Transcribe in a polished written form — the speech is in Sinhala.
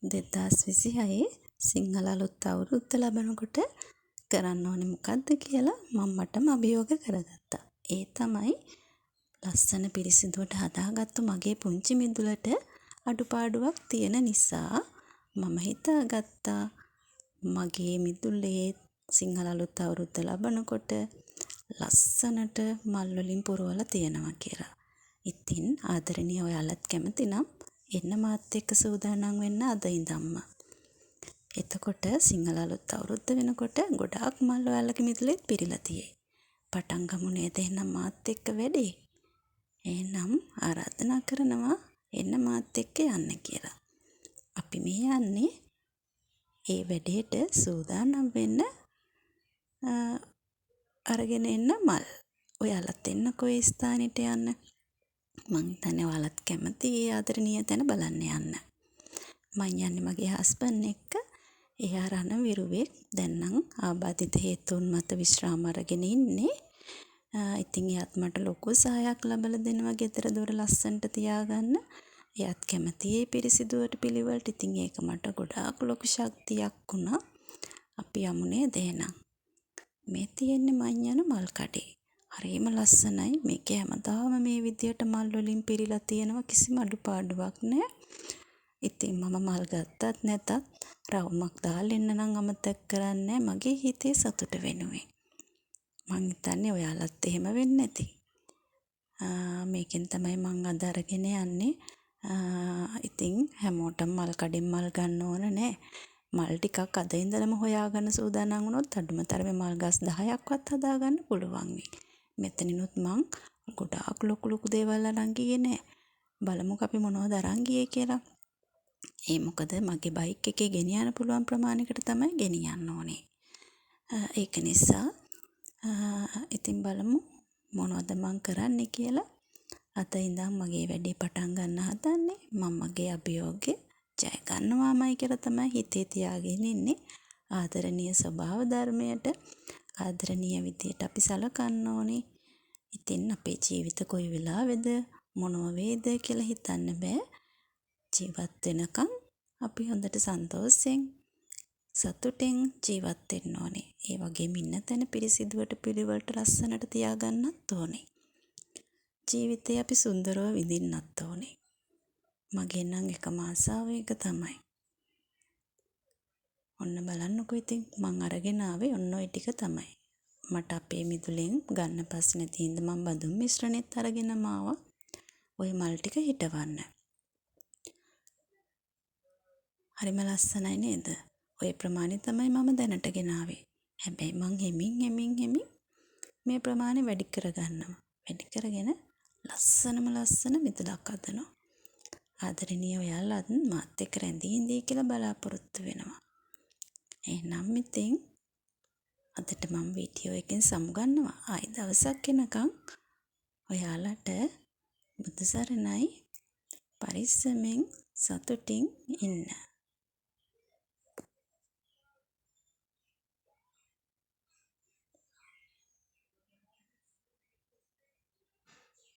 2026 සිංහල අලුත් අවුරුද්ද ලබනකොට කරන්න ඕනේ මොකද්ද කියලා මම මටම අභියෝග කරගත්තා. ඒ තමයි ලස්සන පිරිසිදුවට හදාගත්තු මගේ පුංචි මිදුලට අඩුපාඩුවක් තියෙන නිසා මම හිතාගත්තා මගේ මිදුලේ සිංහල අලුත් අවුරුද්ද ලබනකොට ලස්සනට මල් වලින් පුරවලා තියෙනවා කියලා. ඉතින් ආදරණීය ඔයාලත් කැමති නම් එන්න මාත් එක්ක සූදානම් වෙන්න අද ඉඳන්ම. එතකොට සිංහල අලුත් අවුරුද්ද වෙනකොට ගොඩාක් මල් ඔයාලගේ මිදුලෙත් පිරීලා තියෙයි. පටන් ගමු නේද එහෙනම් මාත් එක්ක වැඩේ? එහෙනම් ආරාධනා කරනවා එන්න මාත් එක්ක යන්න කියලා. අපි මේ යන්නේ ඒ වැඩේට සූදානම් වෙන්න අරගෙන එන්න මල්. ඔයාලත් එන්නකෝ ඒ ස්ථානෙට යන්න. මං හිතන්නේ ඔයාලත් කැමතියි ඒ ආදරණීය තැන බලන්න යන්න. මං යන්නේ මගේ හස්බන්ඩ් එක්ක. එයා රණවිරුවෙක්. දැන් නම් ආබාධිත හේතුන් මත විශ්‍රාම අරගෙන ඉන්නේ. ඉතින් එයාත් මට ලොකු සහායක් ලබලා දෙනවා ගෙදර දොර ලස්සනට තියාගන්න. එයාත් කැමතියි ඒ පිරිසිදුවට පිළිවෙලට. ඉතින් ඒක මට ගොඩාක් ලොකු ශක්තියක් වුණා. අපි යමු නේද එහෙනම්? මේ තියෙන්නේ මං යන මල් කඩේ. හරිම ලස්සනයි. මේකේ හැමදාම මේ විදියට මල් වලින් පිරීලා තියෙනවා. කිසිම අඩුපාඩුවක් නෑ. ඉතින් මම මල් ගත්තත් නැතත් රවුමක් දාලා එන්න නම් අමතක කරන්නේ නෑ මගේ හිතේ සතුට වෙනුවෙන්. මං හිතන්නේ ඔයාලත් එහෙම වෙන්න ඇති. මේකෙන් තමයි මං අද අරගෙන යන්නේ. ඉතින් හැමෝටම මල් කඩෙන් මල් ගන්න ඕන නෑ. මල් ටිකක් අද ඉඳලම හොයාගන්න සූදානම් වුණොත් අඩුම තරමේ මල් ගස් 10ක්වත් හදාගන්න පුළුවන් වෙයි. මෙතනිනුත් මං ගොඩාක් ලොකු ලොකු දේවල් අරන් ගියේ නෑ. බලමුකෝ අපි මොනවද අරන් ගියේ කියලා. ඒ මොකද මගේ බයික් එකේ ගෙනියන්න පුළුවන් ප්‍රමාණයකට තමයි ගෙනියන්න ඕනේ. ඒක නිසා ඉතින් බලමු මොනවද මං කරන්නේ කියලා. අද ඉඳන් මගේ වැඩේ පටන් ගන්න හදන්නේ. මං මගේ අභියෝගය ජය ගන්නවාමයි කියලා තමයි හිතේ තියාගෙන ඉන්නේ. ආදරණීය ස්වභාව ධර්මයට ආදරණීය විදියට අපි සලකන්න ඕනේ. ඉතින් අපේ ජීවිත කොයි වෙලාවෙද මොනව වේද කියලා හිතන්න බෑ. ජීවත් වෙනකන් අපි හොඳට සන්තෝෂෙන් සතුටෙන් ජීවත් වෙන්න ඕනේ. ඒ වගේම ඉන්න තැන පිරිසිදුවට පිළිවෙලට ලස්සනට තියාගන්නත් ඕනේ. ජීවිතේ අපි සුන්දරව විඳින්නත් ඕනේ. මගේ නම් එකම ආසාව ඒක තමයි. ඔන්න බලන්නකෝ ඉතින් මං අරගෙන ආවේ ඔන්න ඔය ටික තමයි. මට අපේ මිදුලෙන් ගන්න පස් නැති හින්දා මං බඳුන් මිශ්‍රණෙත් අරගෙනම ආවා. ඔය මල් ටික හිටවන්න. හරිම ලස්සනයි නේද? ඔය ප්‍රමාණය තමයි මම දැනට ගෙනාවේ. හැබැයි මං හෙමින් හෙමින් හෙමින් මේ ප්‍රමාණය වැඩි කරගන්නවා. වැඩි කරගෙන ලස්සනම ලස්සන මිදුලක් හදනවා. ආදරණීය ඔයාලත් මාත් එක්ක රැඳී ඉඳී කියලා බලාපොරොත්තු වෙනවා. එහෙනම් ඉතින් අදට මම වීඩියෝ එකෙන් සමුගන්නවා. ආයි දවසක් එනකන් ඔයාලට බුදු සරණයි. පරිස්සමෙන් සතුටින් ඉන්න.